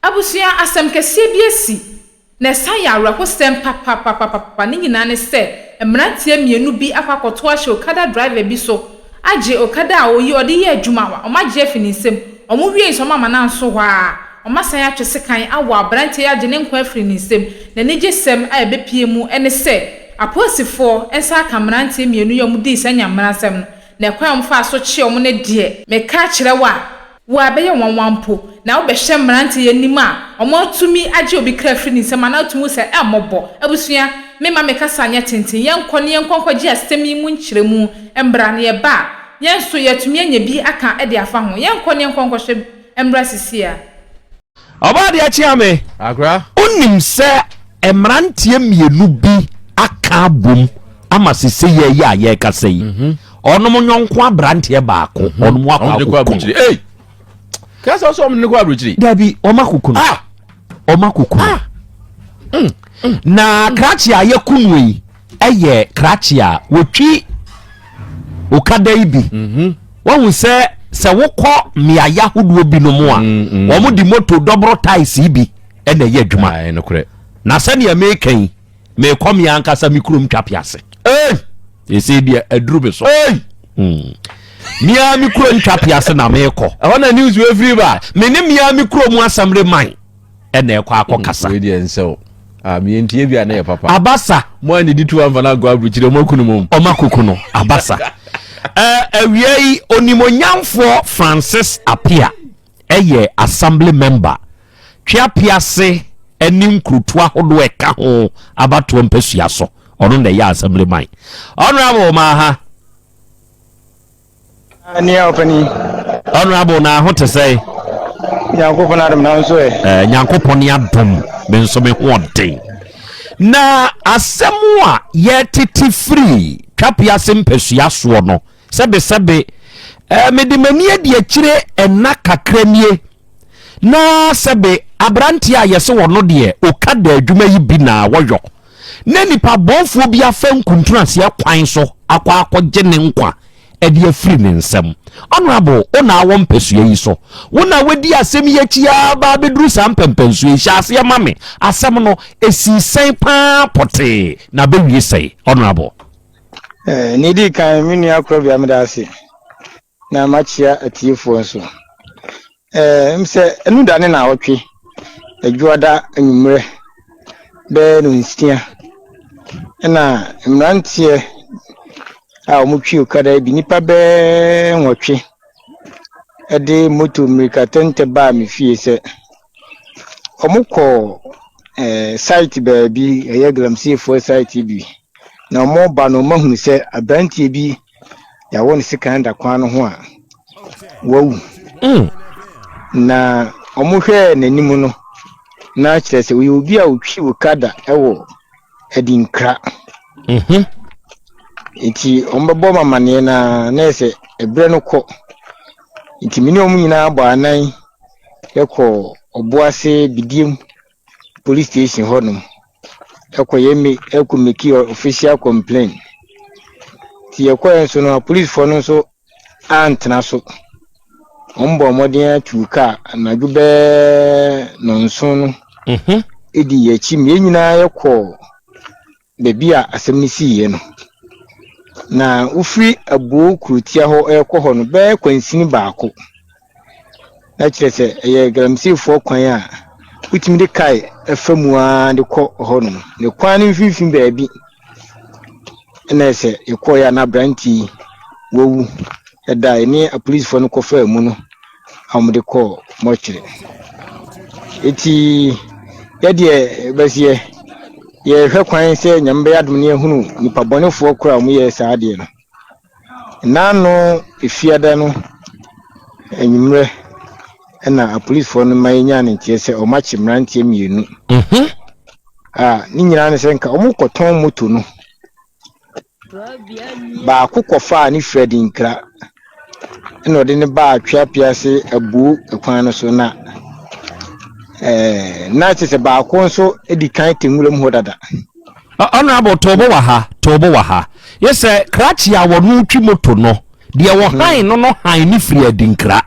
Abusua, asɛm kɛseɛ bi asi, na ɛsan yɛ awerɛhosɛm papapapapa. Ne nyinaa ne sɛ, mmeranteɛ mmienu bi akɔ akɔto ahyɛ okada driver bi so agye okada a ɔyi ɔde yɛ adwuma, wɔagye afi ne nsam. Wɔwiei nso wɔama no anso hɔ ara, wɔasan atwe sekan awɔ aberanteɛ yi agye ne nkwa afiri ne nsam. N'anigyesɛm a ɛbɛpue mu ne sɛ, apolisifoɔ nsa aka mmeranteɛ mmienu yi a wɔdii saa nyamebransɛm no, na ɛkwan a wɔfaa so kyee wɔn no deɛ, meka akyerɛ wo a, Wo a, ɛbɛyɛ nwanwa mpo, na wobɛhwɛ mmerante yi anim a wɔatumi agye obi kra afiri ne nsam anaa wotumi hu sɛ ɛmmɔbɔ. Abusua, memma me kasa nyɛ tenten, yɛnkɔ na yɛnkɔ nkɔgye asɛm yi mu nkyerɛmu mmra, na yɛba a, yɛn nso yɛatumi anya bi aka de afa ho. Yɛnkɔ na yɛnkɔ nkɔhwɛ mmra seesei ara. Ɔbɔadeɛ kyea me. Akora. Wonim sɛ mmeranteɛ mmienu bi aka abom ama sese yɛ yi a yɛrekasa yi. Mhm. Ɔnom nyɔnko aberanteɛ baako, mhm. ɔnom akɔ akoko no. Kasa ɔsɛ ɔmo ne kɔ aburokyiri. Dabi, ɔmo akoko no. Ah! Ɔmo akoko no. Ah! Mm, mm. Na krakye a yɛku no yi ɛyɛ krakye a wɔtwi okada yi bi. Mhm. Wahu sɛ sɛ wokɔ mmeaeɛ ahodoɔ binom a, mm, mm. wɔn de moto dɔboro taes yi bi ɛna ɛyɛ adwuma. Ah, Na sɛdeɛ meka yi, mekɔ me ankasa me kurom twape ase. Ɛsɛ deɛ aduru me so. Mea me kurom twape ase na mekɔ. Ɛhɔ na news wɔ efiri ba. Me ne mea me kurom assembly man ɛna ɛkɔ akɔ kasa. Wei deɛ nsɛw. Ah, me ntie bi a na yɛ papa. Abasa. Mo a nidi tu amfa na akɔ aburukyire mo akunu mo. Ɔma kuku no abasa. Ɛɛ awia yi onimonyamfoɔ Francis Apia ɛyɛ assembly member Tweapease ɛne nkurotoɔ ahodoɔ ɛka ho abatoɔ mpasua so. Ɔno na ɛyɛ assembly man. Honorable Maaha. Nea ɔpanin. Honorable na ho te sɛ. Nyankopɔn adom na nso ɛ. Eh, Nyankopɔn adom me nso me ho ɔden. Na asɛm a yɛtete firi Twapease mpasua soɔ no sɛbesɛbe eh, mede m'ani adi akyire ɛna kakra nie na sɛbe aberanteɛ a yɛse wɔno deɛ ɔka da adwuma yi bi na wɔyɔ na nipa bɔnfoɔ bi afa nkuntunaseɛ kwan so akɔ akɔgye ne nkwa de afiri ne nsam. Honourable, wo na awɔ mpasua yi so. Wo na wadi asɛm yi akyi ara ba abɛduru saa mpɛmpɛnsoɔ yi. Hyɛ aseɛ ma me. Asɛm no, ɛsii sɛn paa pɔtee na abɛwie sɛn? Honourable. Eh, nea edi kan, me nua Korɔbea meda ase na makyia atiefoɔ nso. Eh, m sɛ ɛno da ne naawɔtwe, Adwuada anwummerɛ bɛyɛ nonsia, ɛna mmeranteɛ a wɔtwi okada yi bi, nnipa bɛyɛ nwɔtwe de moto mmirika tɛntɛ baa me fie sɛ wɔkɔ eh, site baabi, ɛyɛ galamseyfoɔ site bi, na wɔreba no wɔahunu sɛ aberanteɛ bi yɛawɔ no sekan da kwan no ho a wawu. Mm. Na wɔhwɛɛ n'anim no, na kyerɛ sɛ ɔyɛ obi a ɔtwi okada wɔ Adinkra. Mm-hmm. Nti wɔbɛbɔ m amanneɛ no a na yɛ sɛ ɛberɛ no kɔ. Nti me ne wɔn nyinaa bɔ anan yɛkɔ Ɔboase Bidiem police station hɔnom ɛkɔ yɛ me ɛkɔ make official complaint nti yɛkɔɛ nso no apolicefoɔ no nso antena so wɔn bɔ mmɔden atu kaa anadwo bɛɛ nɔnson no mhm. ɛdi yɛn akyi yɛn nyinaa yɛkɔɔ baabi a asɛm no siiɛ no na wofiri Abuo kurotia hɔ rekɔ hɔ no bɛyɛ kwansini baako na kyerɛ sɛ ɛyɛ galamseyfoɔ kwan a wotumi de kae fa mu ara de kɔ hɔ nom ne kwan no mfimfini baabi ɛna sɛ yɛkɔeɛ a na aberante yi wawu ɛda a ɛne apolisifoɔ no kɔfaa mu no a wɔde kɔɔ mɔkyere. Eti yɛdeɛ bɛseɛ yɛhwɛ kwan sɛ Nyame bɛyɛ adom ne yɛahunu nipa bɔnefoɔ koro a wɔyɛɛ saa adeɛ no. Nnaano efiada no anwummerɛ ɛna apolisifoɔ no ma yɛnyaa ne nteɛ sɛ wɔakye mmeranteɛ mmienu mhm. a ne nyinaa ne sɛ nka wɔkɔtɔn moto no Baako kɔfaa ne firi adinkra ɛna ɔde no baa Tweapease Abuo kwan no so na ɛɛ na kyerɛ sɛ baako nso di kan te nwura mu hɔ dada. Honourable Toobo wɔ ha, Toobo wɔ ha. Yɛ sɛ krakye a wɔno twi moto no, deɛ wɔhan no no han ne firi adinkra.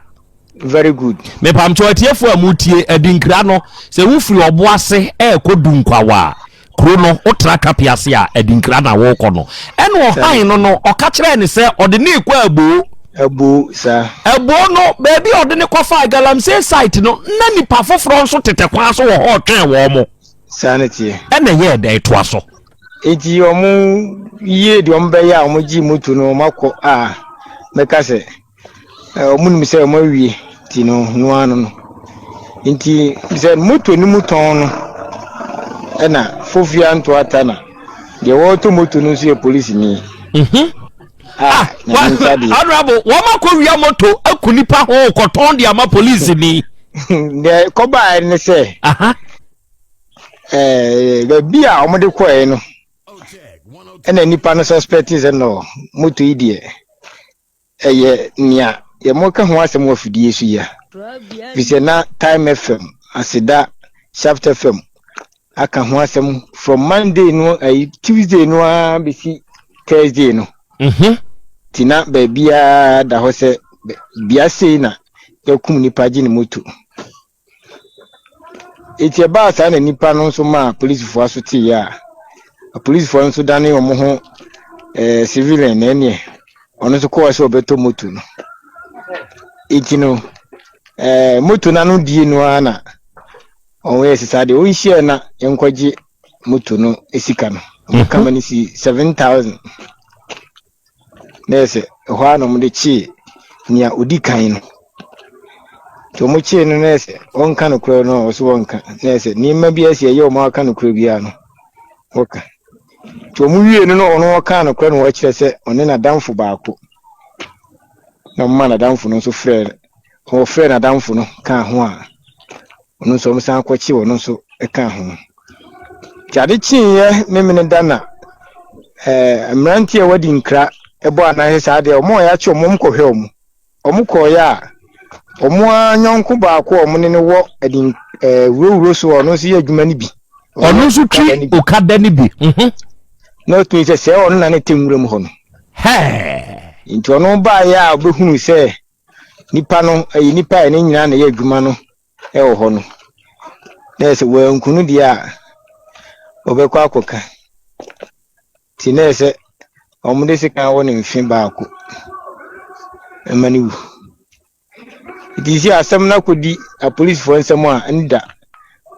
Very good. Mepamkyɛw atiefo a mutie, Adinkra no, sɛ wofiri Ɔboase ɛrekɔ Dunkwawa a, kuro no, wotra Twape ase a, Adinkra na worekɔ no. Ɛna ɔhan no no, ɔka kyerɛɛ no sɛ ɔde no rekɔ Aboo. Aboo, saa. Aboo no, baabi a ɔde no kɔfaa Galamsey site no, na nipa foforɔ nso tete kwan so wɔ hɔ retwɛn wɔn. Saa na ɛteɛ. Ɛna ɛyɛɛ dɛn toa so? Enti wɔn yie deɛ wɔn bɛyɛ a wɔn gye moto no wɔn akɔ a mɛka sɛ wɔn nim sɛ wɔn awie ti no no ano no nti sɛ moto no mu tɔn no ɛna fofia ntoata na deɛ wɔretɔ moto no nso yɛ polisini. Mhm. Ah, honorable wɔn akɔ wia moto aku nipa ho kɔtɔn de ama polisini. Deɛ kɔbaa ne sɛ. Ɛɛ baabi a wɔde kɔɛ no ɛna nipa no suspect sɛ no moto yi deɛ ɛyɛ nea yɛmɔka ho asɛm wɔ afidie so yi a fi sɛ na Time FM aseda Shaft FM aka ho asɛm from Monday no ayi Tuesday no ara bɛsi Thursday no ti na baabiara da hɔ sɛ bia sei na yɛkum nipa gye ne moto. Enti ɛbaa saa na nnipa no nso maa apolisifoɔ aso teeɛ a, apolisifoɔ no nso dane wɔn ho eh, civilian na ɛneɛ ɔno nso kɔɔ sɛ ɔbɛtɔ moto no. Enti no, eh, moto no ano die no ara na wɔn yɛ sesa deɛ ɔnhyia na yɛnkɔgye moto no sika no. Wɔn kama no si 7000. Na ɛyɛ sɛ ɛhɔ ara na wɔde kyee nea odi kan no. Nti wɔkyee no na ɛyɛ sɛ ɔnka nokorɛ no a ɔso ɔnka. Na ɛyɛ sɛ nneɛma bi a ɛsɛ ɛyɛ wɔn aka nokorɛ biara no wɔka. Nti wɔn wie no na ɔno ɔkaa nokorɛ na wɔkyerɛ sɛ ɔne n'adamfo baako. Na wɔma n'adamfo no nso frɛ wɔfrɛ n'adamfo no kaa ho a ɔno nso wɔsan kɔkye ɔno nso kaa ho. Nti ade kyeeɛ Memeneda na eh, mmeranteɛ a wɔadi nkra bɔ anaasɛ saa deɛ wɔn a yɛakye wɔn wɔn kɔhwɛ wɔn. Wɔn kɔɔeɛ a wɔn ara nyɔnko baako a wɔn ne no wɔ adi eh, wurawuro so a ɔno nso yɛ adwuma no bi. Ɔno nso twi okada no bi. Mhm. Na ɔtumi sɛ sɛ ɔno na ne te nwuram hɔ no. Hɛɛ. Nti ɔno baeɛ a ɔbɛhunu sɛ nipa no ɛyɛ nipa a ɛne nyinaa na ɛyɛ adwuma no wɔ hɔ no, na ɛsɛ wanku no deɛ a, ɔbɛkɔ akɔka. Nti na ɛsɛ wɔde sekan wɔ ne mfe baako ma no wu. Nti sɛ asɛm no akɔdi apolisifoɔ nsam a, ɛnda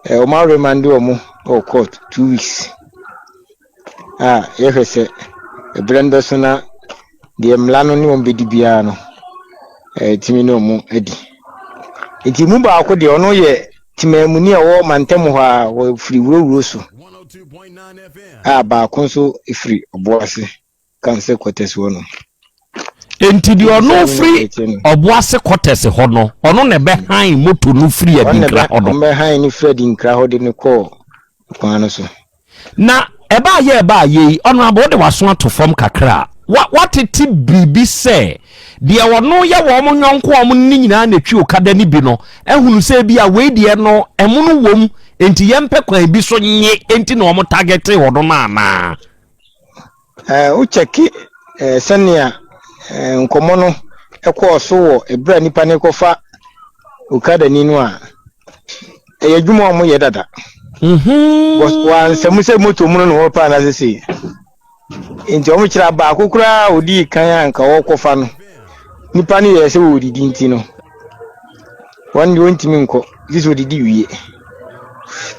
wɔn aremande wɔn wɔ court 2 weeks a yɛhwɛ sɛ ɛberɛ no bɛso na deɛ mmara no ne wɔn bɛdi biara no, ɛtumi ne wɔn adi. Nti mu baako deɛ ɔno yɛ temaamuni a ɔwɔ mantam hɔ a wɔfiri Wurawuro so a baako nso firi Ɔboase Council quarters hɔ no. Nti deɛ ɔno firi Ɔboase quarters hɔ no, ɔno na ɛbɛhan moto no firi Adinkra hɔ no. Ɔbɛhan no firi Adinkra hɔ de no kɔɔ kwan no so. Na ɛbaa yɛ ɛbaa yɛ yi, Honourable wode w'aso ato fam kakra a, wa watete biribi sɛ deɛ ɔno yɛ wɔn yɔnko a wɔn ne nyinaa na ɛtwi okada no bi no ahunu sɛ ebi a wei deɛ no ɛmono wom enti yɛmpɛ kwan bi so nye enti na wɔn targete ɔno no anaa? Wo kyɛke sɛnea nkɔmmɔ no kɔɔ so wɔ ɛberɛ a nipa no rekɔfa okadani no a, ɛyɛ adwuma a wɔyɛ dada. Wɔansa mu sɛ moto mu no na wɔrepa anaasɛ sei. Nti wɔn kyerɛ baako koraa a odii kan a nka wɔrekɔfa no, nipa no yɛɛ sɛ wɔredidi nti no, wɔn deɛ wɔntumi nkɔ gye sɛ ɔdidi wie.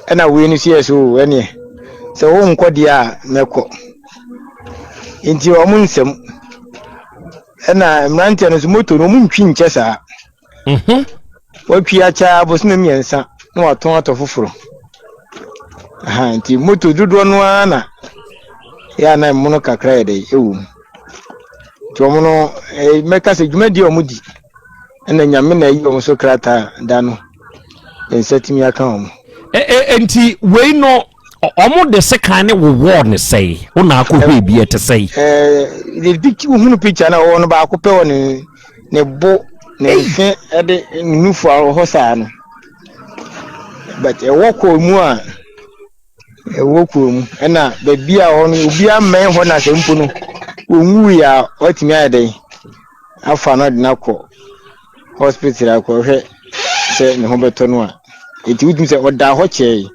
Ɛna wei no nso yɛɛ sɛ o ɛneɛ sɛ wonkɔ deɛ a mɛkɔ. Nti wɔn nsam. Ɛna mmeranteɛ no nso moto no wɔn ntwi nkyɛ saa. Watwi akyɛ ara bosome mmiɛnsa na watɔn atɔ foforɔ. Aha, nti moto dodoɔ no ara na yɛ a na ɛmono kakra yɛ dɛ ɛwɔ mu. Nti wɔn no eh, mɛka sɛ dwumadie a wɔn di ɛna nyame na ayi wɔn so krataa da no yɛn nsa tumi aka wɔn. Nti wei no wɔn de sekan ne wowɔɔ ne sɛe wo na akɔ hwɛ bi ɛte sɛe. Ɛɛ de picture wohunu picture na ɔwɔ no baako pɛ wɔ ne ne bo ne mfe ɛde ne nufu wɔ hɔ saa no but ɛwɔ kɔɔ mu a ɛwɔ kɔɔ mu ɛna baabi a hɔ no obi amɛn hɔ na sɛ mpo no wɔnwui a watumi ayɛ dɛn afa no de no akɔ. hospital akɔhwɛ sɛ ne ho bɛtɔ no a. Enti wotumi sɛ ɔdaa hɔ kyɛe.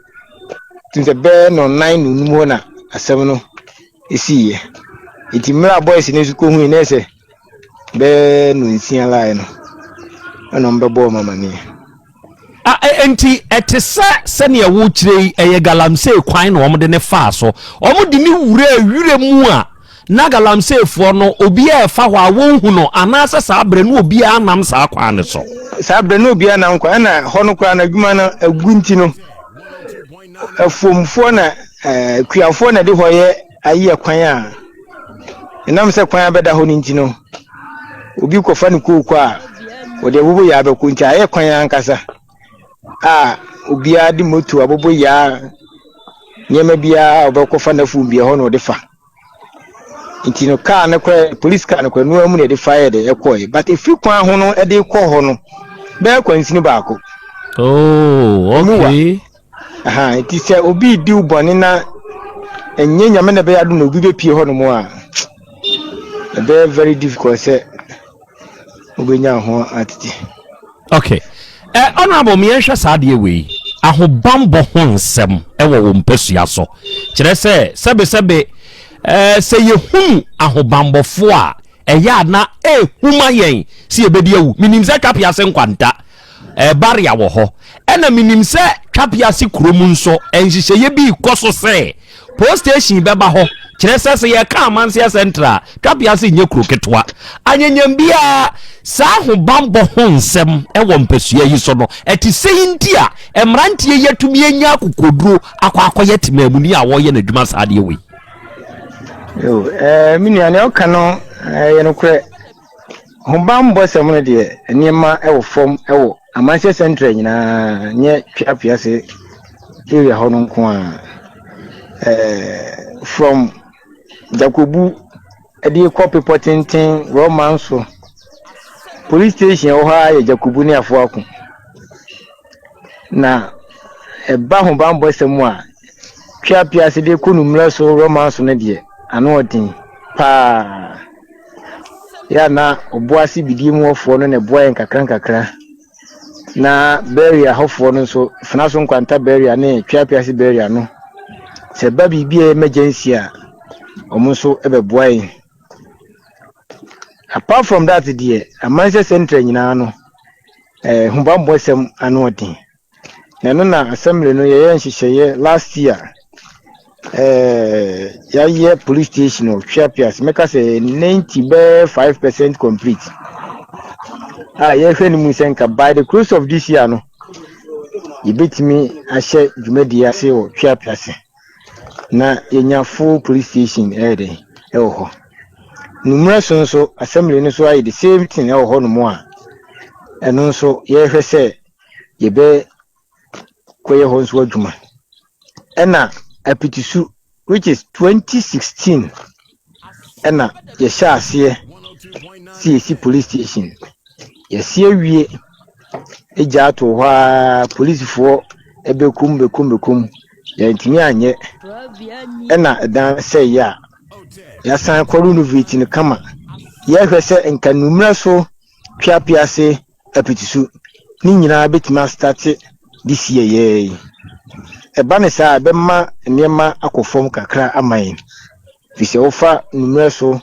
Wotumi sɛ bɛyɛ nnɔnnan nnɔnum hɔ na asɛm no esiiɛ. Enti mmerɛ a boys no nso kɔhui na ɛsɛ bɛyɛ nnɔnsia line no ɛna wɔbɛbɔɔ me amaneɛ. A Enti ɛte sɛ sɛnea wokyerɛ yi, ɛyɛ galamsey kwan na wɔde no faa so. Wɔde no wuraa wira mu a na galamseyfoɔ no, obiara ɛfa hɔ a wɔnhu no, anaasɛ saa berɛ no obiara nam saa kwan no so. Saa berɛ no obiara nam kwan, ɛna hɔ no koraa no adwuma no agu nti no, afuomfoɔ na eh, kuafoɔ na ɛde hɔ yɛ ayɛ kwan a ɛnam sɛ kwan abɛda hɔ no nti no, obi kɔfa ne kooko a wɔde abobo yaa bɛkɔ nti ayɛ kwan ankasa a obiara de moto abobo yaa nneɛma biara a ɔbɛkɔfa n'afuom biara hɔ na ɔde fa. Nti no kaa no koraa polisi kaa no koraa noa mu na ɛde fa yɛ de ɛkɔɛ but efiri kwan ho no ɛde kɔ hɔ no bɛyɛ kwansini baako. Oh, okay. Aha, nti sɛ obi redi wo bɔne na ɛnyɛ Nyame na ɛbɛyɛ adom na obi bɛpie hɔ nom a, ɛbɛyɛ very difficult sɛ wobɛnya ho atete. Okay. Eh, honorable, me yɛnhwɛ saa adeɛ wei. Ahobanbɔ ho nsɛm ɛwɔ wo mpasua so. Kyerɛ sɛ, sɛbesɛbe, eh, sɛ yɛhunu ahobanbɔfoɔ a, ɛyɛ a na ɛhu ma yɛn sɛ yɛbɛdi awu. Menim sɛ Twapease nkwanta, eh, barrier wɔ hɔ. Ɛna menim sɛ Twapease kurom nso, nhyehyɛeɛ bi rekɔ so sɛ post station bɛba hɔ. Kyerɛ sɛ sɛ yɛka Amanseɛ Central a, Twapease nyɛ kuro ketewa. Anyanyam biara, saa ahobammɔ ho nsɛm wɔ mpasua yi so no, ɛte sɛi nti a mmeranteɛ yi atumi anya akokoduro akɔ akɔyɛ temaamuni a wɔreyɛ n'adwuma saa adeɛ wei. Yo, eh, me nua, nea ɔka no ɛyɛ nokorɛ. Ahobammɔsɛm no deɛ, nneɛma wɔ fam wɔ Amanseɛ Central nyinaa, nyɛ Tweapease area hɔ no nko ara. Eh, from Jakobu de kɔ Bepɔ Tenten, Roman so, police station ɛwɔ hɔ ara yɛ Jakobu ne Afoako. Na ɛba ahobammɔsɛm mu a, Tweapease de kɔ Nummerɛ so, Roman so no deɛ, ano ɔden paa. Yɛ a na Ɔboase bidie mu hɔfoɔ no na ɛboa yɛn nkakra nkakra. Na Beria hɔfoɔ no nso, Fenaso Nkwanta Beria ne Tweapease Beria no, sɛ ɛba biribi a ɛyɛ emergency a, wɔn nso bɛboa yɛn. Apart from that deɛ, Amanhyɛ Central nyinaa no, eh, hobammɔsɛm ano ɔden. Na ɛno na assembly no yɛyɛ nhyehyɛeɛ last year eh, yɛayɛ police station wɔ Tweapease mɛka sɛ 90 bɛyɛ 5% complete a yɛhwɛ no mu sɛ nka by the close of this year no yɛbɛtumi ahyɛ dwumadie ase wɔ Tweapease na yɛnya full police station ɛyɛ dɛn ɛwɔ hɔ. Nummerɛ so nso assembly no nso ayɛ the same thing ɛwɔ hɔ nom a ɛno nso yɛhwɛ sɛ yɛbɛkɔyɛ hɔ nso adwuma. Ɛna Apitisu which is 2016 ɛna yɛhyɛ aseɛ sɛ yɛsi police station. Yɛsi awie gya ato hɔ ara polisifoɔ bɛkum bɛkum bɛkum yɛntumi anyɛ ɛna ɛdan sɛeɛ a yɛasan kɔ renovate no kama. Yɛhwɛ sɛ nka nummerɛ so Tweapease apitisu ne nyinaa bɛtumi astate this year yɛɛ yi. Ɛba ne saa a, ɛbɛma nneɛma akɔ fam kakra ama yɛn. Firi sɛ wofa nummerɛ so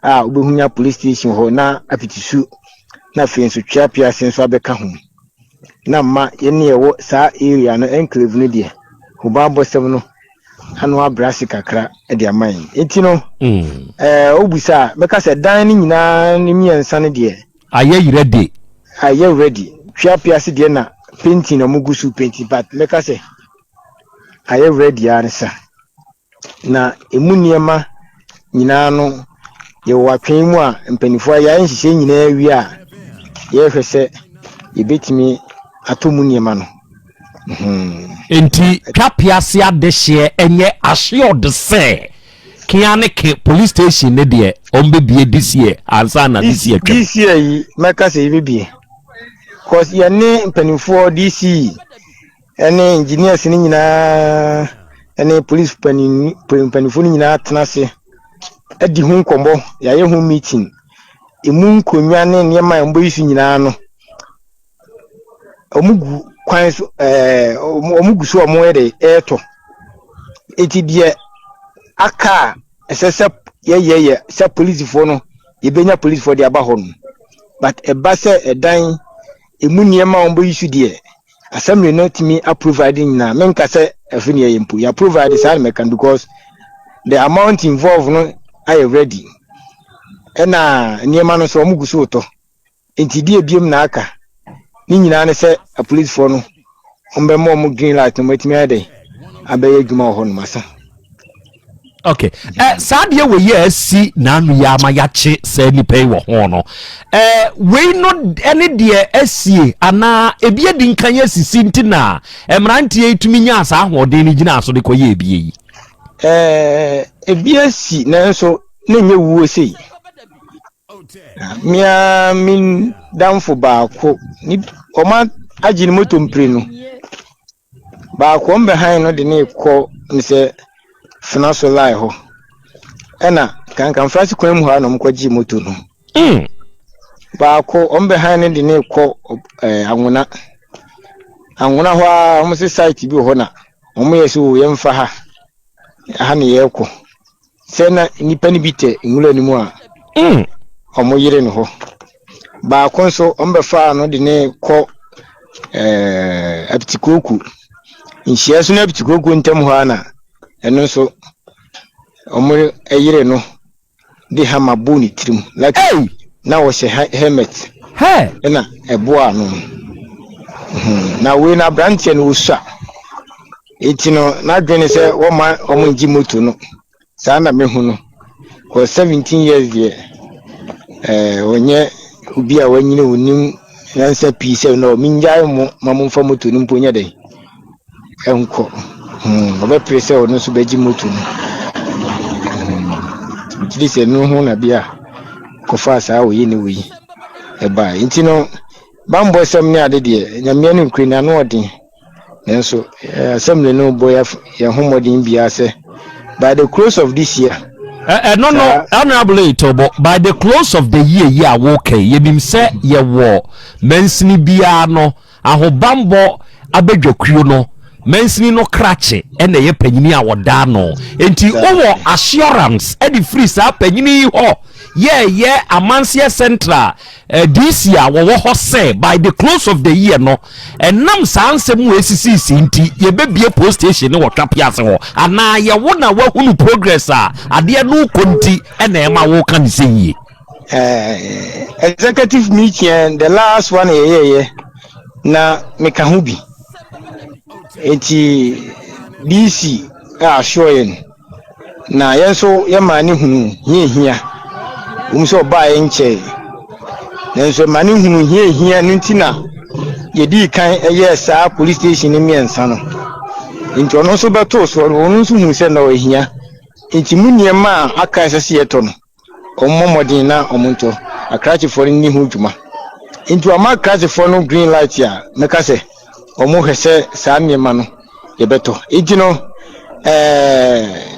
a wobɛhunya police station hɔ na apitisu na afei nso Tweapease nso abɛka ho. Na mma yɛne yɛwɔ saa area no enclave no deɛ, hobammɔsɛm no ano abrɛ ase kakra de ama yɛn. Nti no, ɛɛ wobisa a, mɛka sɛ dan no nyinaa ne mmiɛnsa no deɛ. Ayɛ ready. Ayɛ ready. Tweapea ase deɛ na painting na wɔgu so painting but mɛka sɛ ayɛ ready ara ne sa. Na emu nneɛma nyinaa no yɛwɔ atwɛn mu a mpanimfoɔ ayɛ nhyehyɛ nyinaa wie a yɛrehwɛ sɛ yɛbɛtumi atɔ mu nneɛma no. Enti Twapease adehyeɛ ɛnyɛ assured sɛ kea ne ke police station ne deɛ ɔmbɛbie this year ansa na this year twam. This year yi mɛka sɛ yɛbɛbie cause yɛne mpanimfoɔ DC ɛne engineers no nyinaa ɛne police mpanimfoɔ no nyinaa tena ase adi ho nkɔmmɔ, yɛayɛ ho meeting, emu nkonnwa ne nneɛma a wɔbɛyi so nyinaa no. Wɔn gu kwan so ɛɛ wɔn gu so a wɔyɛ de ɛretɔ. Eti deɛ aka a ɛsɛ sɛ yɛyɛ yɛ sɛ polisifoɔ no yɛbɛnya polisifoɔ de aba hɔ no but ɛba sɛ ɛdan emu nneɛma a wɔbɛyi so deɛ assembly no tumi aprovide nyinaa menka sɛ ɛfo ne yɛyɛ mpo yɛ provide saa na mɛka because the amount involved no ayɛ ready ɛna nneɛma no nso wɔn gu so retɔ nti deɛ ebiem na aka ne nyinaa ne sɛ apolisifoɔ no wɔn bɛma wɔn green light na wɔn atumi ayɛ dɛ abɛyɛ adwuma wɔ hɔ nom asa. Okay, saa deɛ wei yɛ asi n'ano yi ama yɛakye saa nipa yi wɔ ho no, wei no ɛne deɛ asie anaa ebi adi nkan asisi nti na mmeranteɛ yi tumi nyaa saa ahoɔden no gyinaa so de kɔyɛ ebie yi? Ebi asi nanso ne nyɛ wuo sei. Me ara me damfo baako, ne wɔn agye ne moto mprenu. Baako wɔn bɛhan no de no rekɔ ne sɛ Fena so line hɔ. Ɛna Kankanfrase kwan mu hɔ a na wɔkɔgye moto no. Baako wɔn bɛhan no de no rekɔ ɛɛ Anwona. Anwona hɔ ara wɔn se site bi wɔ hɔ na wɔyɛ sɛ o yɛmfa ha. Ha na yɛrekɔ. Sɛ na nnipa no bi tɛ nwura no mu a, wɔn yere no hɔ. Baako nso, wɔn bɛfaa no de ne kɔ ɛɛ Apitikooko. Nhyia so no Apitikooko ntam hɔ ara na ɛno nso wɔn yere no de hama bɔ ne tirim. Like Hey! na wɔhyɛ helmet. Hey! Ɛna ɛboa no. Na wei no aberanteɛ no ɔsua. Enti no n'adwene ne sɛ wɔmma wɔn ngye moto no. Saa na mehu no. Cause 17 years deɛ ɛɛ ɔnyɛ obi a wanyini onim nyansa pii sɛ no mengyae mo ma momfa moto no mpo nyɛ dɛn ɛnkɔ. Ɔbɛpere sɛ ɔno nso bɛgye moto no. Nti sɛ no ho na bi a kɔfaa saa oyi ne wei ɛbae. Nti no bambɔsɛm ne ade deɛ Nyame no nkure no ano ɔden. Nanso assembly no bɔ yɛn ho mmɔden biara sɛ by the close of this year. Ɛno no Honourable Etobo, by the close of the year yi a woka yi, yɛnim sɛ yɛwɔ mansini biara no ahobanbɔ abadwakuo no mansini no krakye ɛna ɛyɛ panyini a wɔda ano, nti wowɔ assurance ɛde firi saa panyini yi hɔ yɛɛyɛ Amanseɛ Central DC a wɔwɔ hɔ sɛ by the close of the year no ɛnam saa nsɛm a esisisi nti yɛbɛbie police station ne wɔ Tweapease hɔ anaa yɛwo na wahunu progress a adeɛ no kɔ nti ɛna ɛma woka ne sɛ yie? Executive meeting the last one yɛyɛyɛ na meka ho bi, nti DC a assure yɛn na yɛn nso yɛmaa ne hunu hia hia wɔn sɛ ɔbaa yɛn nkyɛn, nanso ɛma ne hunu hia hia no nti na yɛdii kan ɛyɛɛ saa police station no mmiɛnsa no. Nti ɔno nso bɛtoo so, ɔno nso hu sɛ na ɔhia, nti mu nneɛma a aka ɛsɛ sɛ yɛtɔ no wɔn mmɔden na wɔn ntɔ akrakyefoɔ no nni ho dwuma. Nti wɔama akrakyefoɔ no green light a mɛka sɛ wɔn hwɛ sɛ saa nneɛma no yɛbɛtɔ. Nti no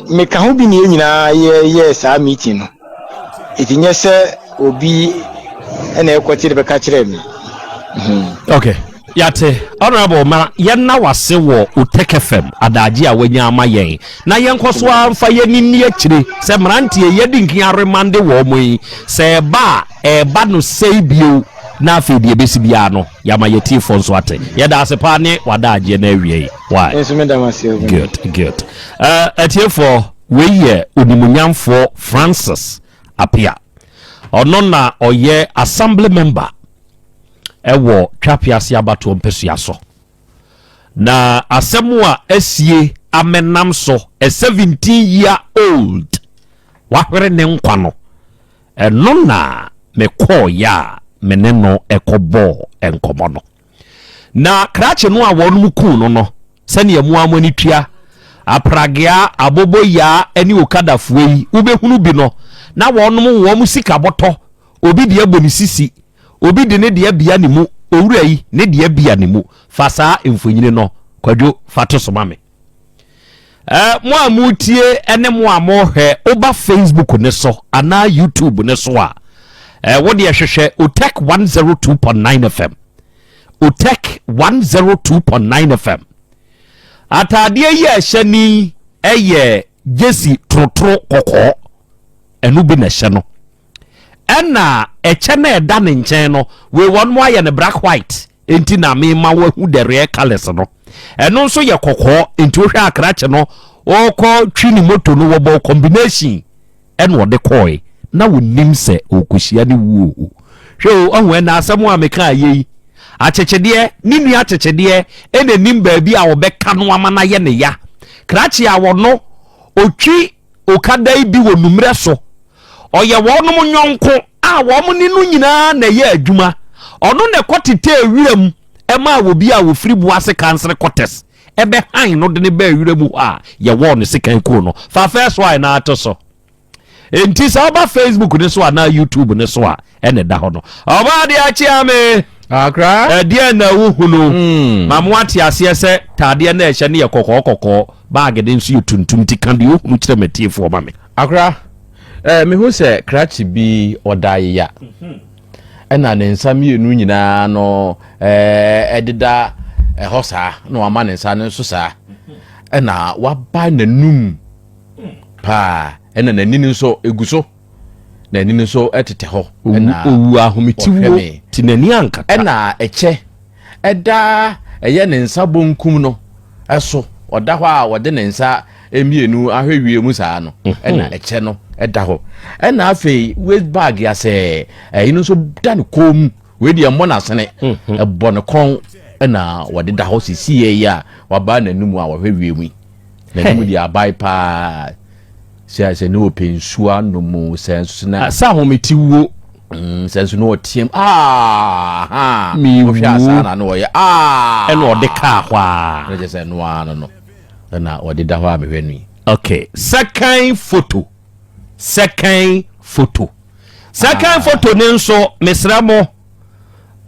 meka ho bi ne yɛn nyinaa yɛyɛ saa meeting no, nti nyɛ sɛ obi ɛna ɛkɔte de bɛka kyerɛ me. Okay, yate. Honorable, ma yɛnna wase wɔ Otec FM adagye a wanya ama yɛn na yɛnkɔ so amfa yɛni nni akyire sɛ mmeranteɛ yɛdi nkan aremande wɔ mo yi sɛ ɛba a ɛba no sɛe bio na afei deɛ ɛbɛsi biara no yɛama yɛtiefoɔ nso ate. Yɛda ase paa ne wadaagyeɛ no awie yi. Why? Nso meda mo ase. Good, good. Atiefoɔ, wei yɛ onimunyamfoɔ Francis Apia. Ɔno na ɔyɛ assembly member ɛwɔ Tweapease abatoɔ mpasua so. Na asɛm a asie amɛnam so a 17 year old wahwere ne nkwa no, ɛno na mekɔɔyɛ a me ne no ɛkɔbɔɔ nkɔmmɔ no. Na krakye no a wɔn kuu no no, sɛnea mu a mo ani tua apragea aboboyaa ne okadafoɔ yi wobɛhunu bi no na wɔnom wɔn sika bɔtɔ, obi deɛ bɔ ne sisi, obi de ne deɛ bia ne mu, owura yi ne deɛ bia ne mu. Fa saa mfonyini no, Kwadwo, fa to so ma me. Mo a motie ne mo a mohwɛ, woba Facebook ne so anaa YouTube ne so a, wo deɛ hwehwɛ Otec 102.9 FM. Otec 102.9 FM. Ataadeɛ yi a ɛhyɛ ni ɛyɛ jersey torotoro kɔkɔɔ, ɛno bi na ɛhyɛ no. Ɛna ɛkyɛ na ɛda ne nkyɛn no, wei wɔn mo ayɛ no black white, nti na mema wahu the real colours no. Ɛno nso yɛ kɔkɔɔ, nti wohwɛ akrakye no, ɔkɔ twi ne moto no, wɔbɔ combination ɛna ɔde kɔɔe na wɔnim sɛ ɔkɔhyia ne wuo. Hwɛ o, ɔho ɛna asɛm a meka ayɛ yi, akyekyedeɛ ne nua akyekyedeɛ ɛna nim baabi a wɔbɛka no ama no ayɛ ne ya. Krakye a wɔno otwi okada yi bi wɔ nummerɛ so, ɔyɛ wɔnom nyɔnko a wɔn ne no nyinaa na ɛyɛ adwuma. Ɔno na ɛkɔ tete wiram ɛma obi a wɔfiri Boase Kansere Kɔtɛs ɛbɛhan no de ne bɛɛ wiram hɔ a yɛwɔ ne sekan kuro no fa first one na ato so. Nti sɛ ɔba Facebook ne so anaa YouTube ne so a, ɛna ɛda hɔ no. Ɔbaa de akyea me. Akra. Ɛdeɛ na wohunu ma mo ate aseɛ sɛ taadeɛ na ɛhyɛ no yɛ kɔkɔɔ kɔkɔɔ, bag de nso yɛ tuntum, nti ka deɛ wohunu kyerɛ matiefoɔ ma me. Akra, mehu sɛ krakye bi ɔda yeya, ɛna ne nsa mmienu nyinaa no ɛdeda ɛhɔ saa, na wama ne nsa no nso saa, ɛna waba n'anum paa, ɛna n'ani no nso egu so, n'ani no nso ɛtetɛ hɔ. Ɛna owu ahometiwuo. Ɔhwɛ me. Ti n'ani ankata. Ɛna ɛkyɛ ɛda ɛyɛ ne nsa bonkum no ɛso, ɔda hɔ a wɔde ne nsa mmienu ahwɛ wie mu saa no, ɛna ɛkyɛ no ɛda hɔ. Ɛna afei waste bag asɛ ɛyi no nso da ne kɔn mu. Wei deɛ mmɔ n'asene, ɛbɔ ne kɔn, ɛna wɔde da hɔ sisi yɛ yi a waba n'anim a wɔhwɛ wie mu yi. N'anim deɛ abae paa sɛ ne wɔpɛ nsuo anom sɛ nso na sɛ ahometiwuo. Sɛ nso na ɔteam aa ha. Mewu. Wohwɛ asa na na ɔyɛ aa. Ɛna ɔde kaa hɔ a na kyerɛ sɛ ɛno ara no ɛna ɔde da hɔ a mehwɛ no yi. Okay, second photo, second photo, second photo ne nso, mesrɛ mo,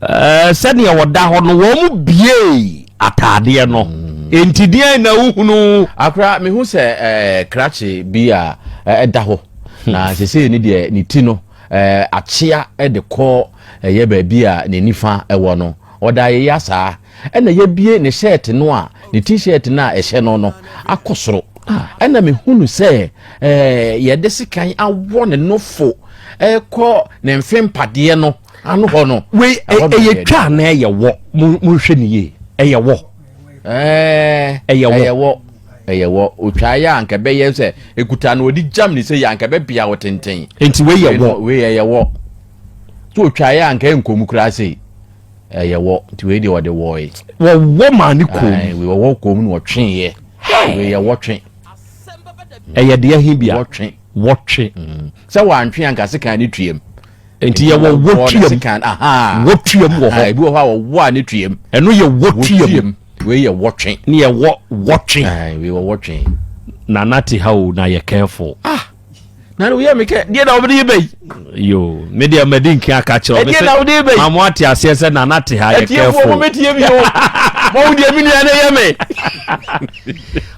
sɛdeɛ wɔda hɔ no, wɔn mu bie ataadeɛ no, enti deɛn na wohunu? Akora, mehu sɛ krakye bi a ɛda hɔ na sesei ne deɛ ne ti no akyea de kɔ ɛyɛ baabi a ne nifa ɛwɔ no, ɔda ayɛyɛ saa, ɛna yɛbie ne shirt no a ne T-shirt no a ɛhyɛ no akɔ soro, ɛna mehunu sɛ yɛde sekan awɔ ne nofo ɛkɔ ne mfe mpadeɛ no ano hɔ no. Wei Ɛhɔ na ɛyɛ yɛde- twa na ɛyɛ wɔ, monhwɛ ne yie, ɛyɛ wɔ. Ɛyɛ wɔ. Ɛyɛ wɔ, ɛyɛ wɔ. Otwa yɛ a anka bɛyɛ sɛ ekuta no ɔde gyam ne sɛ yɛ anka bɛbea wɔ tenten. Enti wei yɛ wɔ. Wei ɛyɛ wɔ so, otwa yɛ anka nkɔm koraa sei, ɛyɛ wɔ, nti wei deɛ ɔde wɔe. Wɔwɔ maa ne kɔn. Ae, wei wɔwɔ kɔn mu na ɔtweeɛ. Wei yɛ wɔtwe. Ɛyɛ deɛ he bia? Wɔtwe. Wɔtwe. Sɛ wantwe anka sekan ne tuam. Nti yɛwɔ Wɔwɔ ne wɔtuam. sekan, aha. Wɔtuam wɔ Aha, hɔ. ebi wɔ hɔ a wɔwɔ a ne tuam. Ɛno yɛ wɔtuam. Wɔtuam. Wei yɛ wɔtwe. Ne yɛwɔ wɔtwe. Ae, wei wɔ wɔtwe. Nana te ha o, na yɛ careful. Ah, na woyɛ me kɛ deɛ na wode bɛ yi. Yo, me deɛ madi nka aka kyerɛ wo. Ɛdeɛ na wode bɛ yi. Ma mo ate aseɛ sɛ Nana te ha, yɛ atiefoɔ careful. mo mɛtie mi o, ma wo deɛ me nua ne yɛ me.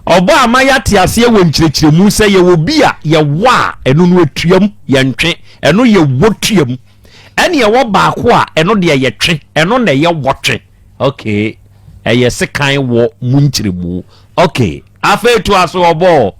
Ɔbɔ ama yɛate aseɛ wɔ nkyerɛkyerɛmu sɛ yɛwɔ bi a yɛwɔ a ɛno no atuam, yɛntwe, ɛno yɛ wɔtuam, ɛne yɛwɔ baako a ɛno deɛ yɛtwe, ɛno na ɛyɛ wɔtwe. Okay, ɛyɛ sekan wɔ mu nkyerɛmu. Okay, afei toa so, ɔbɔ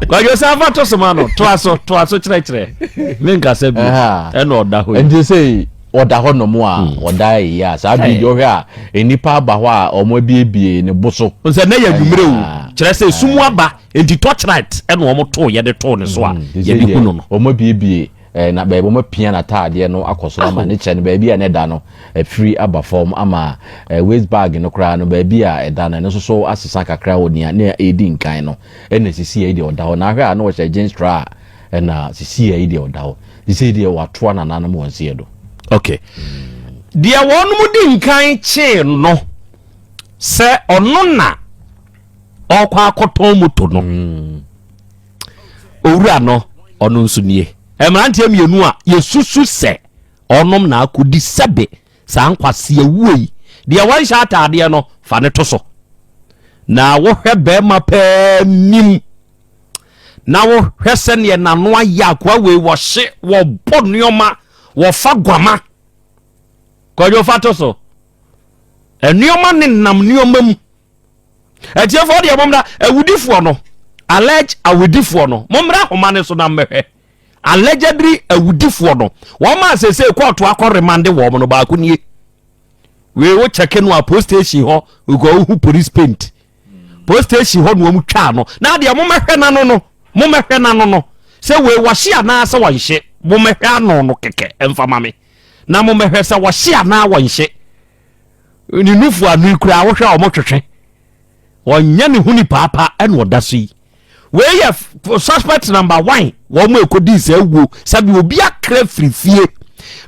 Kwadwo sɛ afa to soma no, toa so, toa so, kyerɛkyerɛ menkasa bi. Ɛna ɔda hɔ yi. Nti sɛ ɔda hɔ nom a ɔda yi a saa bi deɛ ɔhwɛ a nnipa aba hɔ a ɔmo abiebie ne bo so. Sɛ na yɛ anwummerɛ o, kyerɛ sɛ sum aba, nti torchlight ɛna wɔn too, yɛde too ne so a yɛde hu no. Ɔmo abiebie na baabi ɔmo apia n'ataadeɛ no akɔ soro ama ne kyɛ no baabi a ne da no afiri aba fam ama waste bag no koraa no baabi a ɛda no, ɛno nso so asesa kakra wɔ nea ne edi nkan no. Ɛna sisi yɛ deɛ ɔda hɔ na ahwɛ a na ɔhyɛ jeans tra a, ɛna sisi yɛ deɛ ɔda hɔ sisi deɛ watoa nananom wɔn seɛ do. Okay, deɛ wɔn di nkan kyee no sɛ ɔno na ɔkɔ akɔtɔn moto no, owura no, ɔno nso nie. Mmeranteɛ mmienu a yɛsusu sɛ ɔnom na akɔdi sɛbe saa nkwaseawuo yi, deɛ wɔnhyɛ ataadeɛ no, fa ne to so na wohwɛ bɛrima pɛɛ nim na wohwɛ sɛneɛ n'ano ayɛ. Akoa wei wɔhye, wɔbɔ nneɛma, wɔfa guama. Kwadwo fa to so. Nneɛma ne nam nneɛma mu. Atiefoɔ deɛ mommra awudifoɔ no allege awudifoɔ no mommra ahoma no so na mmɛhwɛ allegedly awudifoɔ no wɔn a sese kɔɔto akɔ remande wɔn no baako nie wei wo kyɛke no a post station hɔ okɔ wohu police paint police station hɔ na wɔn twaa no na adeɛ mommɛhwɛ n'ano no mommɛhwɛ n'ano no sɛ wei wɔhye anaasɛ wɔnhye mommɛhwɛ ano no kɛkɛ mfama me na mommɛhwɛ sɛ wɔhye anaa wɔnhye ne nufu ano yi koraa wohwɛ a wɔtwetwe wɔnyɛ ne ho nipa apa ɛna ɔda so yi wei yɛ suspect number one wɔn mu ekodi sɛ ewuo sɛbi obi akra firi fie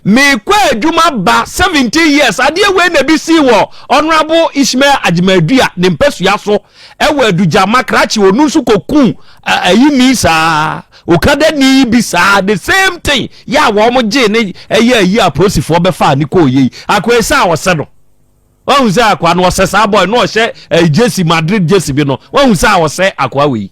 meekɔ adwuma ba 17 years adeɛ wei na ebi si wɔ Honourable Ishmael Agyemadua ne mpasua so ɛwɔ Adugyama krakye onu nso kokun ayi ni saa okada ni bi saa the same thing yɛ a wɔn gye ne ɛyɛ ayi a polisifoɔ bɛfa ne kɔɔ yɛ yi akɔyɛ sɛ a ɔsɛ no wɔn sɛ akoa no ɔsɛ saa boy no ɔhyɛ ɛyi jersey Madrid jersey bi no wɔn sɛ a ɔsɛ akoa wei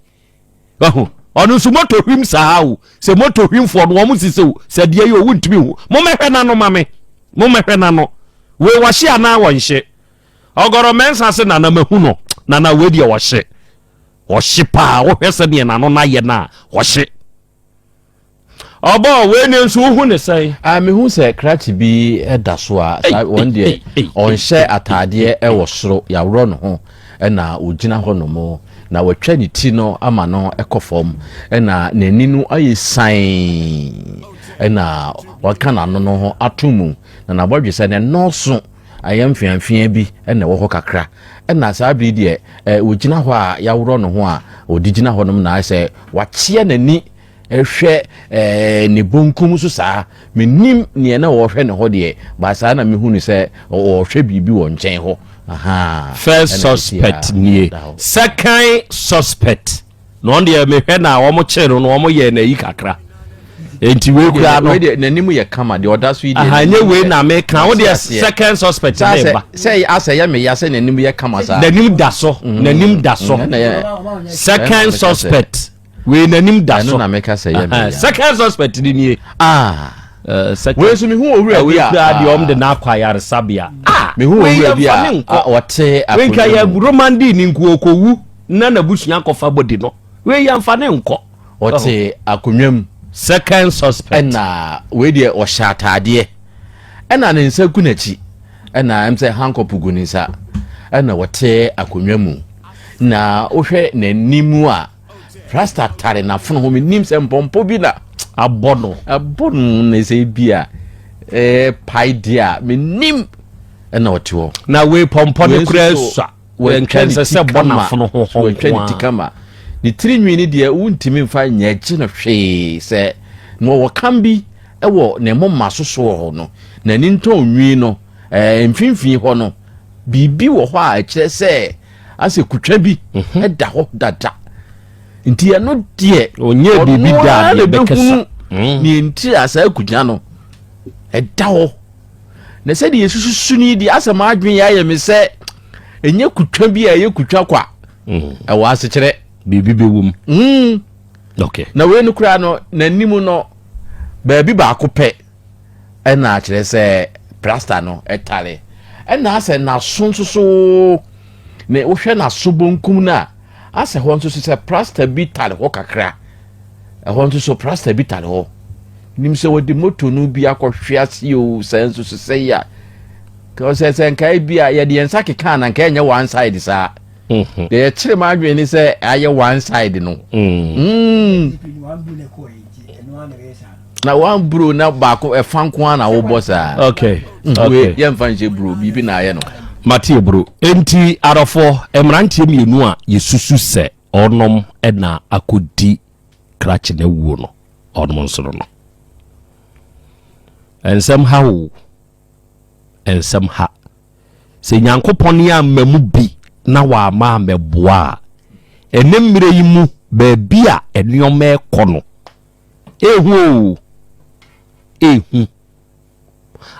wɔn ɔno nso moto hwim saa o sɛ moto hwimfoɔ no wɔn sisi o sɛ deɛ yi owu ntumi hu mo mɛhwɛ n'ano ma me mo mɛhwɛ n'ano wei wɔhye anaa wɔnhye. Ɔgɔrɔ mɛnsa se nana mahu no nana wei deɛ ɔhye ɔhye paa wohwɛ sɛdeɛ n'ano no ayɛ no a ɔhye ɔbɔ wei ne nso wohu ne sɛn. Ah, mehu sɛ krakye bi da so a saa wɔn deɛ ɔnhyɛ ataadeɛ wɔ soro yɛaworɔ ne ho ɛna ɔgyina hɔ nom na watwa ne ti no ama no kɔ fam ɛna n'ani no ayɛ san ɛna waka n'ano no ho ato mu na n'abɔdwesɛ no ɛnɔɔso Ayɛ mfeamfeaa bi na ɛwɔ hɔ kakra. Ɛna saa bere yi deɛ, ɛ, ɔgyina hɔ a yɛaworɔ ne ho a ɔde gyina hɔnom na ayɛ sɛ wakyea n'ani hwɛ ɛɛ ne bonkum so saa. Menim neɛ na ɔrehwɛ ne hɔ deɛ, ba saa na mehu no sɛ ɔrehwɛ biribi wɔ nkyɛn hɔ. Ahaa. First Ɛna seesei a suspect nie. ɔda hɔ. Second suspect. Na ɔno deɛ mehwɛ na wɔn kyee no no wɔn yɛɛ n'ayi kakra nti wei kura no wei deɛ n'anim yɛ kama deɛ ɔda so yi deɛ aha nye wei na meka wo deɛ second suspect ne ba sɛ asɛ yɛ meya sɛ n'anim yɛ kama saa n'anim da so mm. n'anim da so mm, second suspect wei n'anim da so ɛno na meka sɛ yɛ meya second suspect ni nie ah eh, wei nso mehu owura bi a wei kura deɛ ɔm de n'akɔ ayaresabea ah mehu owura bi a ɔte akonnwa mu wei nka yɛ romandi ni nko okowu na n'abusua akɔfa body no wei yɛmfa ne nkɔ. Ɔte akonnwa mu. Second suspect. Ɛna wei deɛ ɔhyɛ ataadeɛ ɛna ne nsa gu n'akyi ɛna ɛm sɛ handcuff gu ne nsa ɛna ɔte akonnwa mu na wohwɛ n'anim a rasta tare n'afono ho menim sɛ mpɔmpɔ bi na abɔ no abɔ no na sɛ bi a ɛɛ pae deɛ a menim ɛna ɔte hɔ. Na wei pɔmpɔ no kura sua. Watwa ne Ɛnsɛ ti sɛ bɔ kama. n'afono ho hɔ Watwa nko ne ti ara. kama. Ne tiri nwi no deɛ wontumi mfa nyɛ gye no hwee sɛ na ɔwɔ kam bi wɔ ne moma so soɔ hɔ no n'ani ntɔn nwi no ɛɛ mfimfini hɔ no biribi wɔ hɔ a ɛkyerɛ sɛ asɛ kutwa bi mhm. da hɔ dada nti ɛno deɛ ɔnyɛ biribi da a deɛ bɛkasa mm. ne nti a saa kutwa no ɛda hɔ Na sɛdeɛ yɛsususu no yi deɛ asɛ m'adwene yɛ ayɛ me sɛ ɛnyɛ kutwa bi a ɛyɛ kutwa kwa mm. ɛwɔ asekyerɛ biribi bɛwɔ mu mm. okay. na wei no koraa no n'anim no baabi baako pɛ ɛna akyerɛ sɛ plasta no ɛtare ɛna asɛ n'aso nso so ne wohwɛ n'aso bonkum no a asɛ hɔ nso so sɛ plasta bi tare hɔ kakra Ɛhɔ nso so prasta bi tare hɔ. Nim sɛ wɔde moto no bi akɔhwe ase o, sɛ nso so sɛ ya. Sɛ sɛ nkae bi a yɛde yɛn nsa keka na nka ɛnyɛ one side saa. Mhm. Deɛ yɛkyerɛ mu adwene ne sɛ ayɛ one side no. Mm. Mm. Na one bro na baako ɛfa nko ara na wobɔ saa. Okay. Mm, okay. Yɛmfa nhyɛ bro biribi na ayɛ no. Mate bro. Enti arɔfoɔ mmeranteɛ mmienu a yɛsusu sɛ Ɔnom na akɔdi krakye no awuo no, ɔnom nso no no. Nsɛm ha o, nsɛm ha. Sɛ Nyankopɔn amma mu bi na wamma ammɛboa a, ɛnɛ mmerɛ yi mu baabi a nneɛma ɛkɔ no, ehu o, ehu.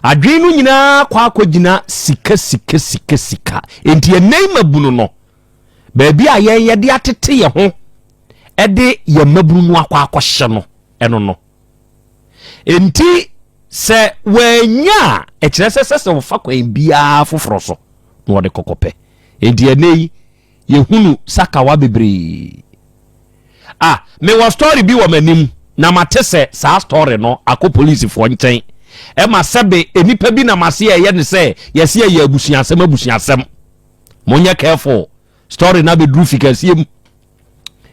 Adwene no nyinaa kɔ akɔgyina sika sika sika sika. Enti ɛnɛ yi mabunu no, Baabi a yɛn yɛde atete yɛn ho de yɛn mmabunu no akɔ akɔhyɛ no, ɛno no. Enti Sɛ wannya a, ɛkyerɛ sɛ ɛsɛ sɛ ɔfa kwan biara foforɔ so na ɔde kɔkɔpɛ. Enti ɛnnɛ yi, yɛhunu sakawa bebree. Ah, mewɔ story bi wɔ m'anim na mate sɛ saa story no akɔ polisifoɔ nkyɛn. Ɛma sɛbe nnipa bi nam ase ɛyɛ ne sɛ yɛse ɛyɛ abusuasɛm abusuasɛm. Monyɛ careful, story no abɛduru fikasie mu.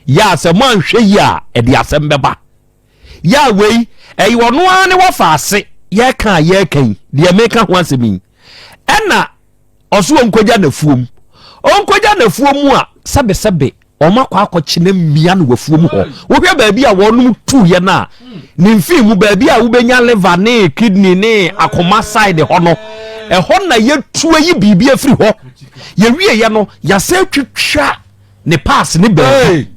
Yɛ a sɛ moanhwɛ yie a, ɛde asɛm bɛba. Yɛ a wei, ɛyɛ ɔno ara ne wɔfa ase yɛka a yɛreka yi, deɛ meka ho asɛm yi. Ɛna ɔso ɔnkɔgya n'afuom. Ɔnkɔgya n'afuom mu a, sɛbesɛbe wɔn akɔ akɔkye no mmea no w'afuom hɔ. Wohwɛ baabi a wɔnom tuiɛ no a, ne mfii mu baabi a wobɛnya liver ne kidney ne akoma side hɔ no, ɛhɔ na yɛtu ayi biribi afiri hɔ. Yɛwieɛ no, yɛasɛ twitwa ne pass ne baabi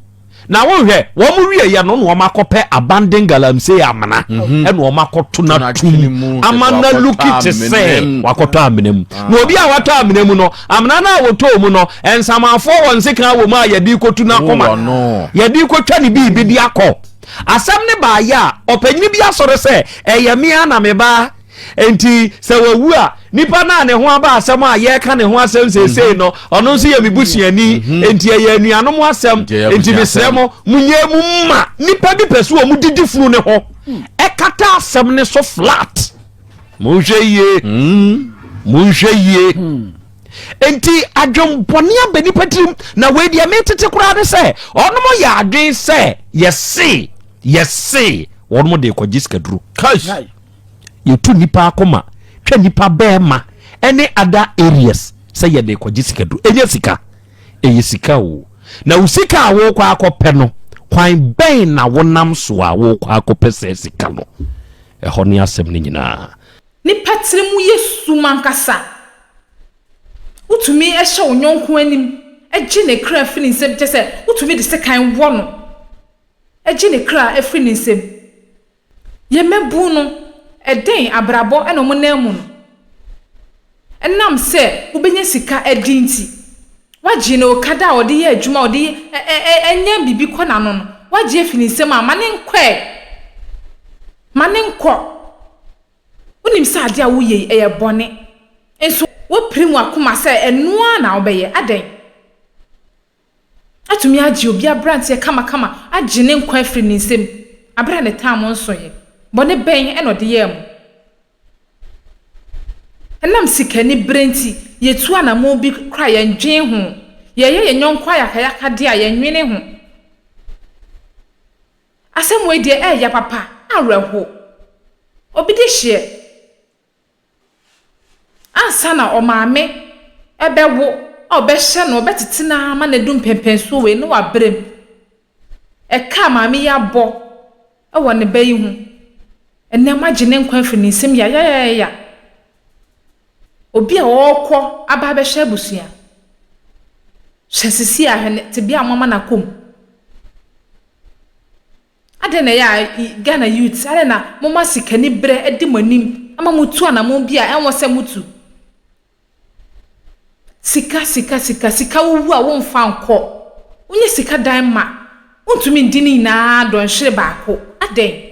na wohwɛ wɔn wieɛ no na wɔn akɔpɛ abandon galamsey amena mhm. ɛna wɔn akɔto no atum ama na luki te sɛ wakɔtɔ amena mu ah. Na obi a watɔ amena mu no, amena no a wɔtɔɔ mu no, nsamanfoɔ wɔ nsekan wɔ mu a yɛde kɔtu no akoma, yɛde kɔtwa ne biribi de akɔ. Asɛm ne baayɛ a ɔpanyini bi asɔre sɛ ɛyɛ mea na mebaa. Enti sɛ wawu a, nipa no a ne ho aba asɛm a yɛreka ne ho asɛm seesei mhm. no, ɔno nso yɛ me busuani. Mhm. Enti ɛyɛ anuanom asɛm. Enti mesrɛ mo, monyɛ mu ma nipa bi pɛ so wɔn didi funu ne ho. Ɛkata asɛm ne so flat. Monhwɛ yie. Hmm. Monhwɛ yie. Hmm. Enti adwembɔne aba nipa tirim na wei deɛ metete koraa ne sɛ ɔnom yɛ adwen sɛ yɛse yɛse wɔnom de kɔgye sikaduro. Yɛtu nnipa akoma, twa nnipa bɛɛma ɛne other areas sɛ yɛde kɔgye sika duro. Ɛnyɛ sika, ɛyɛ sika o. Na wo sika a wokɔ akɔpɛ no, kwan bɛn na wonam so a wokɔ akɔpɛ sɛ sika no? Ɛhɔ ne asɛm no nyinaa. Nipa tiri mu yɛ sum ankasa. Wotumi hyɛ wo yɔnko anim gye ne kra fi ne nsam, kyerɛ sɛ wotumi de sekan wɔ no gye ne kra firi ne nsam. Yɛn mmabun no, ɛdɛn abrabɔ na wɔnam mu no? Ɛnam sɛ wobenya sika adi nti, woagye no okada a ɔde yɛ adwuma a ɔde nya biribi kɔ n'ano no, woagye afi ne nsam a, ma no nkɔ ɛ! Ma no nkɔ! Wonim sɛ ade a woyɛ yi, ɛyɛ bɔne, nso woapirim w'akoma sɛ ɛno ara na wobɛyɛ. Adɛn? Atumi agye obi aberanteɛ kamakama agye ne nkwa afiri ne nsam aberɛ a ne tam nsoeɛ. Bɔne bɛn na ɔde yɛɛ mo? Ɛnam sikaniberɛ nti, yɛtu anammɔn bi koraa a yɛndwene ho. Yɛyɛ yɛn yɔnko ayakayakadeɛ a yɛnnwene ho. Asɛm wei deɛ ɛɛya papa, awerɛho. Obi de hyeɛ. Ansa na ɔmaame bɛwo a ɔbɛhyɛ no, ɔbɛtete no ara ma no adu mpɛnpɛnsoɔ wei na wabrɛ mu. Ɛka a maame yi abɔ wɔ ne ba yi ho, ɛnnɛ moagye ne nkwa afiri ne nsam yayayaya. Obi a ɔrekɔ aba abɛhwɛ abusua. Hwɛ sisi a hwɛ ne tebea a moama no akɔ mu. Adɛn na ɛyɛ a Ghana youths adɛn na moma sikani berɛ di mo anim ama motu anamon bi a ɛnwɔ sɛ motu? Sika sika sika sika wowu a womfa nkɔ. Wonya sika dan ma wontumi ndi ne nyinaa dɔnhwere baako. Adɛn?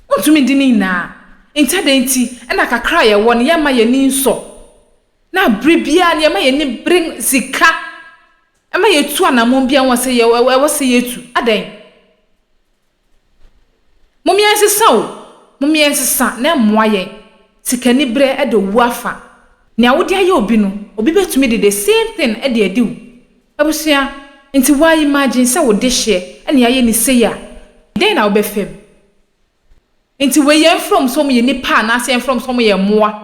Wontumi ndi ne nyinaa. Nti adɛn nti na kakra a yɛwɔ no yɛmma yɛn ani nsɔ na bere biara no yɛma yɛn ani bere sika Ɛma yɛtu anammɔn bi a ɛwɔ sɛ yɛ ɛwɔ sɛ yɛtu. Adɛn? Mom yɛnsesa o, mom yɛnsesa na ɛmmoa yɛn. Sikaniberɛ de owu afa. Nea wode ayɛ obi no, obi bɛtumi de the same thing de adi wo. Abusua, nti woa imagine sɛ wo dehyeɛ na yɛayɛ no sei a, dɛn na wobɛfa mu? Nti wei yɛmfrɛ wɔn sɛ wɔyɛ nnipa anaasɛ yɛmfrɛ wɔn sɛ wɔyɛ mmoa?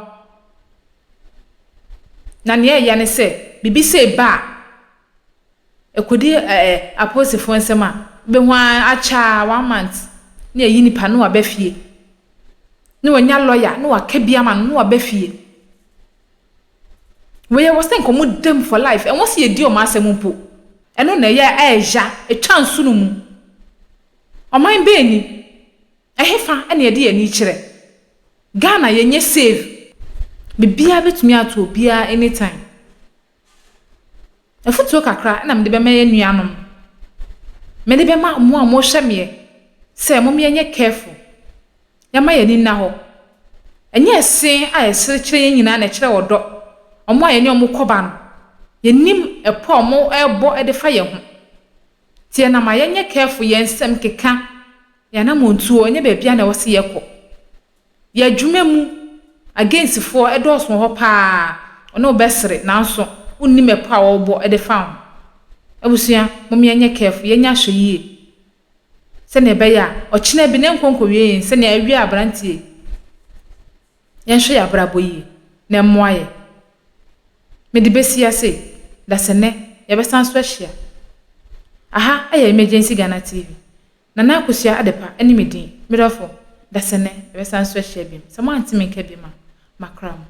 Na nea ɛya ne sɛ, biribi sei ba a, ɛkɔdi ɛɛ apolisifoɔ nsam a, wobɛhu ara akyɛ ara one month na yɛayi nipa no na waba fie. Na wanya lɔya na waka bi ama no na waba fie. Wei ɛwɔ sɛ nka wɔn da mu for life, ɛwɔ sɛ yɛdi wɔn asɛm mpo. Ɛno na ɛyɛ a ɛya, ɛtwa nsono mu. Ɔman bɛn ni? Ɛhefa na yɛde yɛn ani kyerɛ? Ghana yɛnyɛ safe. Biribiara bɛtumi ato obiara anytime. Afutuo kakra na mede bɛma yɛn nuanom. Mede bɛma mo a mohwɛ meɛ sɛ mom yɛnyɛ careful. Yɛmma yɛn ani nna hɔ. Ɛnyɛ ɛse a yɛsere kyerɛ yɛn nyinaa na ɛkyerɛ ɔdɔ. Wɔn a yɛne wɔn kɔ ba no, yɛnnim ɛpɔ a wɔrebɔ de fa yɛn ho. Nti yɛnam a yɛnyɛ careful, yɛn nsɛm keka, yɛn anammɔntuo, ɛnyɛ baabiara na ɛwɔ sɛ yɛkɔ. Yɛn adwuma mu, againstfoɔ dɔɔso wɔ hɔ pa ara, wɔne wo bɛsere nanso wonnim ɛpɔ a wɔrebɔ de fa wo ho. Abusua, mom yɛnyɛ careful, yɛnyɛ ahwɛyie. Sɛnea ɛbɛyɛ a ɔkyena bi ne nkɔ nkɔwie yɛn sɛnea ɛwiee aberanteɛ yi. Yɛnhwɛ yɛn abrabɔ yie na ɛmmoa yɛn. Mede bɛsi ase, dasɛnnɛ yɛbɛsan so ahyia. Aha yɛ Emergency Ghana TV. Nana Akosua Adepa ne me din. Me dɔfo, dasɛnnɛ yɛbɛsan so ahyia biom. Sɛ moante me nka biom a, makra mo.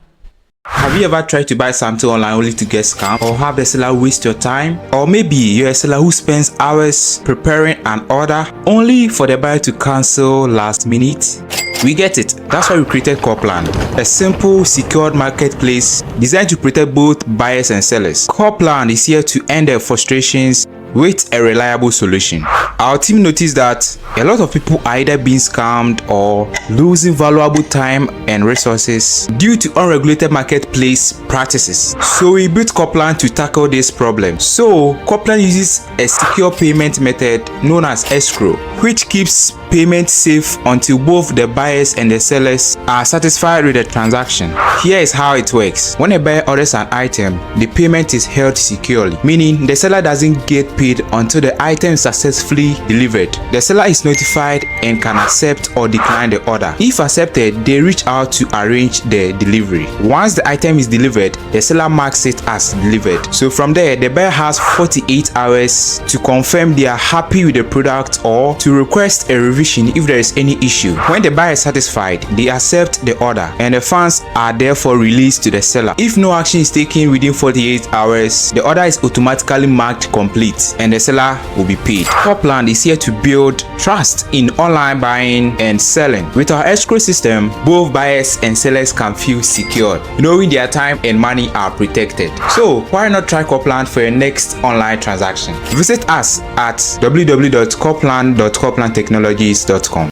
Have you ever tried to buy something online only to get scammed or have the seller waste your time? Or maybe you're a seller who spends hours preparing an order only for the buyer to cancel last minute? We get it. That's why we created Coplan, a simple, secured marketplace designed to protect both buyers and sellers. Coplan is here to end the frustrations with a reliable solution. Our team noticed that a lot of people are either being scammed or losing valuable time and resources due to unregulated marketplace practices. So we built Coplan to tackle this problem. So Coplan uses a secure payment method known as escrow, which keeps payment safe until both the buyers and the sellers are satisfied with the transaction. Here is how it works. When a buyer orders an item, the payment is held securely, meaning the seller doesn't get paid until the item is successfully delivered. The seller is notified and can accept or decline the order. If accepted, they reach out to arrange the delivery. Once the item is delivered, the seller marks it as delivered. So from there, the buyer has 48 hours to confirm they are happy with the product or to request a revision if there is any issue. When the buyer is satisfied, they accept the order and the funds are therefore released to the seller. If no action is taken within 48 hours, the order is automatically marked complete and the seller will be paid. Copland is here to build trust in online buying and selling. With our escrow system, both buyers and sellers can feel secured, knowing their time and money are protected. So why not try Copland for your next online transaction? Visit us at www.copland.coplandtechnologies.com.